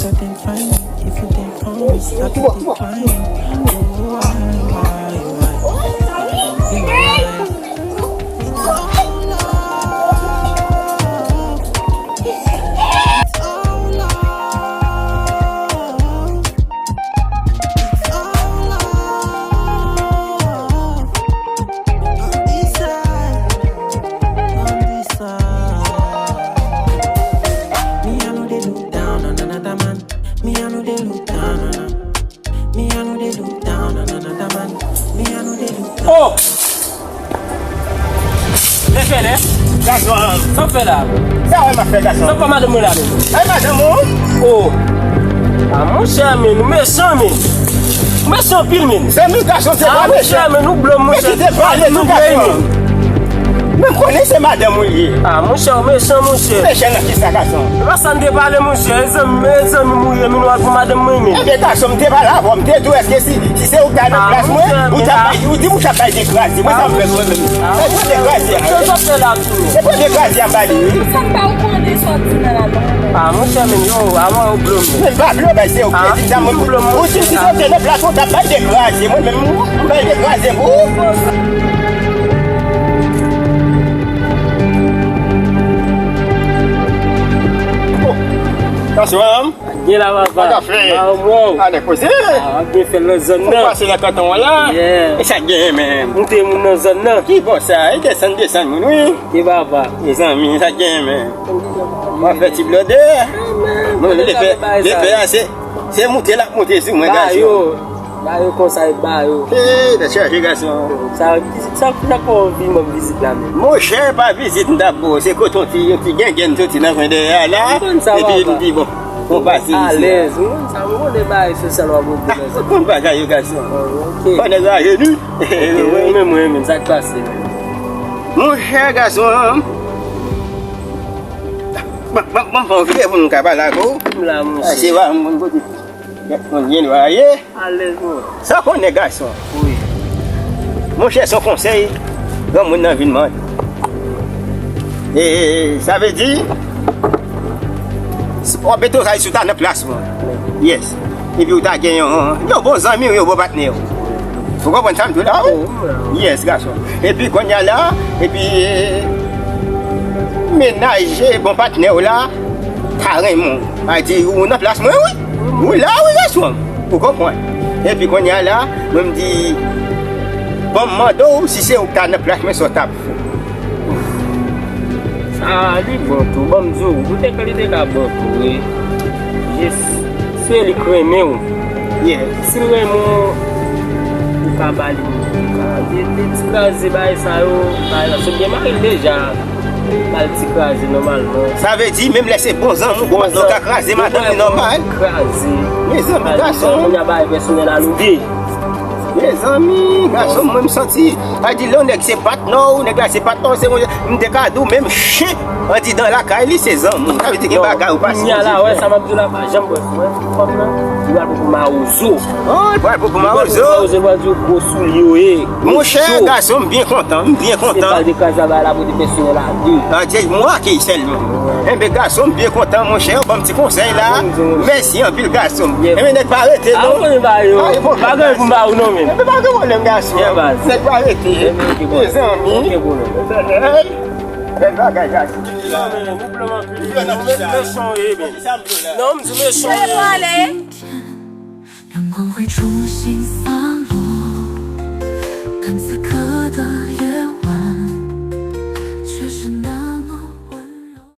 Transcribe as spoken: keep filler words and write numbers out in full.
Nothing fine, if you didn't promise, I could decline. Oh, why, why, why? Me, I know they look down on another man. Me, I know they look down on a. Me, I know they look down on another man. Me, I know they look down. Oh! Lefele, gason, sa w fè la? Sa w wè m ap fè, gason? Sa w fè madanm mwen la menm? Ay, madanm ou? Oh! Ah, monchè, men, ou mechan, men. Ou mechan anpil, men. Zanmi, gason, se pa mechan. Ah, monchè, men, ou blo m, monchè. Kite pale tou, gason. Men m konnen se madanm ou ye. Ah, monchè, ou mechan, monchè. Mechan nan kisa, gason? E pa sa n te pale, monchè. E zanmi, e zanmi m ou ye, men ou al pou madanm mwen, men. Ebyen, gason, m te pale avè w, m te di w èske si, si se ou k ta nan plas mwen, ou t ap bay, ou di m ou t ap bay dekraze. Mwen, sa m fè mwen menm. E pran dekraze a. Sa w fè la tou? E pran dekraze a, m ba li, wi. Sa m pa ou konnen sòti nan la non. Ah, monchè, men yo, avan yo blo m. Men m pa blo, bay, se ou ki di m sa, mwen. Ou di m si se ou te nan plas mwen, ou t ap bay dekraze. Mwen menm, m bay dekraze pou ou. Oh, tansyon an. Gen la, papa. Sa k ap fè? Ba, w mò. A, nèg poze. Ah, w ap byen fè l nan zòn nan. Fò pase nan kanton an la. Yeah. E sa k genyen, menm? Moute moun nan zòn nan. Ki bò sa? E desann, desann moun, wi. Ke baba. Mezanmi, sa k genyen, menm? W ap fè ti blòdè. Mwen, lepè, lepè a, se, se moute l ap moute sou mwen, gason. Ba yo. Ba yo konsa, e ba yo. Hey, tèt chaje, gason. Sa, sa, sa fè w vin ban m vizit la menm? Monchè, pa vizit m t ap ba w, se kote yon ti, yon ti gengèn soti nan kwen dèyè a la. Epi m di, bon, bon, pase isi a. Alèz, m konn sa, m konnen bagay sosyal w ap regle la. Ou konn bagay yo, gason. Oh, ok. Fò nèg la jeni. Ok, mwen menm, mwen menm, sa k pase menm? Monchè, gason, ban, ban, ban m fè yon vire pou m ka pale ak ou. M la, monchè. Ase va, m konn kote. Gèt konn byen dwa ye. Alèz, mwen. Sa w konnen, gason? Wi. Monchè, se yon konsèy granmoun nan vin mande. E, sa vle di, w ap mete w sa, si w ta nan plas mwen. Yes. Epi w ta gen yon, yon bon zanmi w, yon bon patnè w. Ou konprann sa m di w la, wi? Yes, gason. Epi kounye a la, epi, mennaj, bon patnè w la, ta renmen w. A di, ou nan plas mwen, wi. Ou la, wi, gason. Ou konprann? Epi kounye a la, mwen m di, ban m mande w si se ou k ta nan plas mwen, sa w t ap fè. Sa li bon tou, ban m di w, ou te ka, li te ka bon tou, wi. Jis, se li k renmen w. Yeah. Si l renmen w, ou ka ba li. Ou ka di, ti kraze bagay sa yo, bagay la, sot gen mari l deja. Ba l ti kraze nòmalman. Sa vle di, menm lè se bon zanmi w, bon patnè w, ka kraze madanm li nòmal. Kraze. Mezanmi, gason. Kounye a bagay pèsonèl a lode. Mezanmi, gason, mwen m santi, a di lè yon nèg se patnè w, nèg la se patnè w, se mwen, m te ka di w menm chen andidan lakay li se zanmi w. Sa vle di gen bagay ou pase. Kounye a la, wè, sa m ap di w la, pa janm wè, wè, fanm nan, li pral pran pou mawozo. Oh, li pral pran pou mawozo. Li pral pran pou mawozo, li pral di w gwo soulye yo ye. Monchè, gason, m byen kontan, m byen kontan. Se pa de kraze bagay la, pote pèsonèl a de. A, se mwen ki sèlman. Enben, gason, m byen kontan, monchè, ou ban m ti konsèy la. Mèsi anpil, gason. Enben, nèg pa rete, non. Pa gen pou m ba ou, non, men. Enben, pa gen pwoblèm, gason. Nèg pa rete. Mezanmi. Bèl bagay, gason. Non, men, ou blan anpil. Ou mechan, wi, men. Non, m di mechan, wi. Nan mwen w jwenn sa mo, kòm se kòdon